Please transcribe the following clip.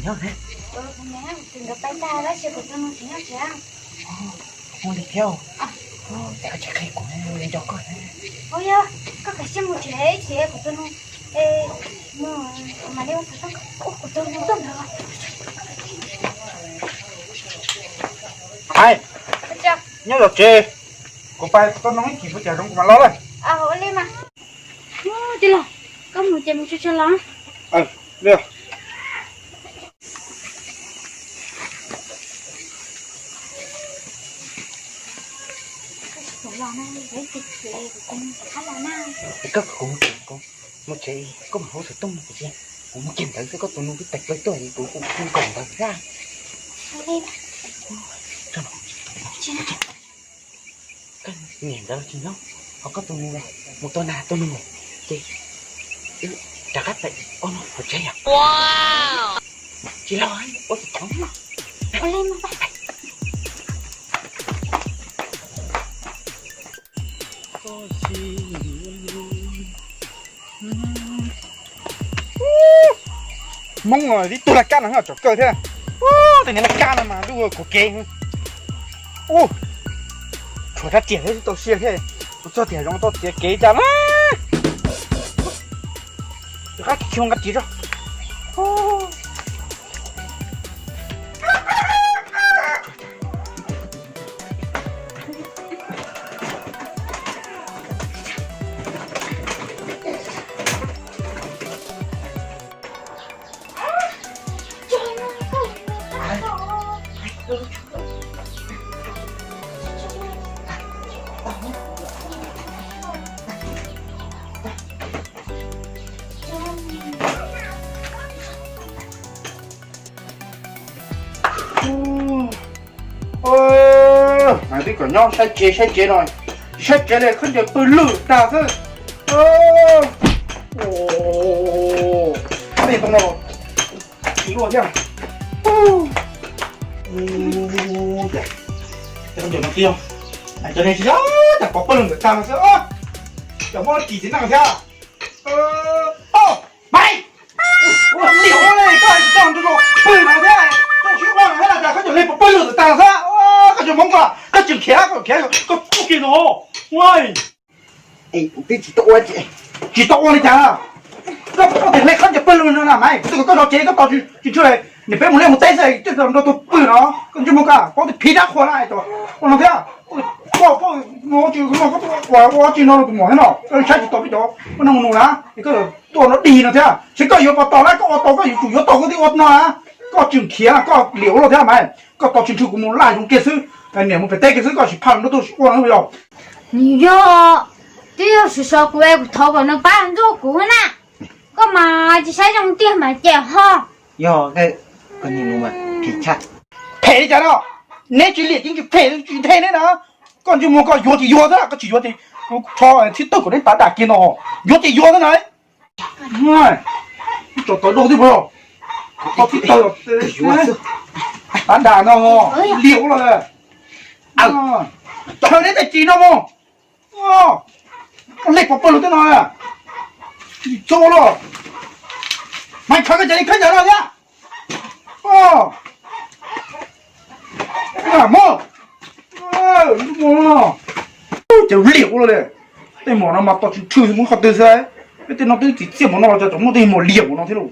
Nyob ne. Kuv niam kuv txiv nkawd pais tag tab sis kuv tus nus tseem nyob tsev. Ua li thiab. Cas koj tsis qhia kuv li nco koj? Ua yog koj khav siab mus tsev ces kuv tus nus mus, kuv mam li ua kuv tus nus tuaj ntawd. Hais, nyob los tsev, kuv pais kuv tus nus ib chim pub cas zoo kuv mam los lawm. Ua li mas. Tij laug, koj mus ces mus tsuag tsuag los. Koj kom kuv mus tsev, koj mam hu xov tooj kuv ces kuv mus kiag ntawd xwb, koj tus nus twb tais plaws tuaj es kuv kuj mus nkaum ntawd thiab. Koj niam ntawd tsis nyob, ho koj tus nus mus tua nas tua nus ces wb rov qab pem ob no hauv tsev yom. Tsis los ua tsis tau. Hmoob tib tug laj kab no tsom kaw thiab. Tej niag laj kab no mas lub khuam kev. Tshuav rab riam thiab tsis tau siab thiab. Kuv txog tiam zoov tau txiav kev cas na. Rov qab tsis nqa riam tso. Hais twb kom nyob saib tsev saib tsev no, tsis saib tsev li khaub ncaws pw lwj tag xwb. Tej tau no tsis luaj thiab. Khaub ncaws no tiag, cov neeg tsis yog tas pov pawg lug ntawm tag no xwb, cov muab kis txiv neej thiab. Maiv, ua liam ua li koj hais tsis tau nrog pw no thiab, koj tsis ua no thiab, khaub ncaws li pov pawg lug ntawm tag no xwb. Koj tsis Hmoob koj, koj tseem khiav, koj khiav koj txuj kiag no. Twb tsis tau ua, tsis tau ua li cas. Koj ua tias hle khaub ncaws pawg lug no na Maiv, twb kom koj zov tsev koj tos tsis ntshe niam peb mus liaj mus teb xwb twb nrog tuag pw no. Koj ntsej muag koj paub tias phim dab qhuas na, ua no thiab. Koj paub ua tsis no, koj ua tsis no rau kuv mom thiab no, koj saib tsis tau peb cov poj noog nus na, es koj tuaj no dig no thiab. Seb koj yuav puas tau na, koj ua tau koj yuav tsum yuav tau koj thiaj ua no na. Koj tseem khiav, koj liam ua luaj thiab Maiv, koj tos tsis ntshe kuv mus laj zoo kiag xwb, niam mus pem teb kiag xwb koj sim phaj nrog tuaj ua no yog. Nws yog, twb yog sawv sawv kuv es kuv thov kom nws pab nrog kuv na. Koj mas tsis saib zoo tiag mas ces ho. Yog, phem li cas no, neb tsis liam ces tsis phem tsis nthe neb na. Koj ntsej muag koj yuav ces yuav xwb, koj tsis yuav ces kuv rho thib tawg kom neb tav dam kiag no, yuav ces yuav xwb na. Tso tawv dua twb puas, koj thib tawg tav dam no, liam ua luaj. Chaw neb tej ris no mus, hle pov pawg lug tej no, txhob ua luaj. Mas khaws koj cov li khaub ncaws no thiab. Mus, ces liam ua luaj li. Tej mom no mas tos tsis ntshe mus qhov twg xwb. Peb tej no twb txiv txiaj mov no los tseem muaj tej mom liam mom no thiab lauj.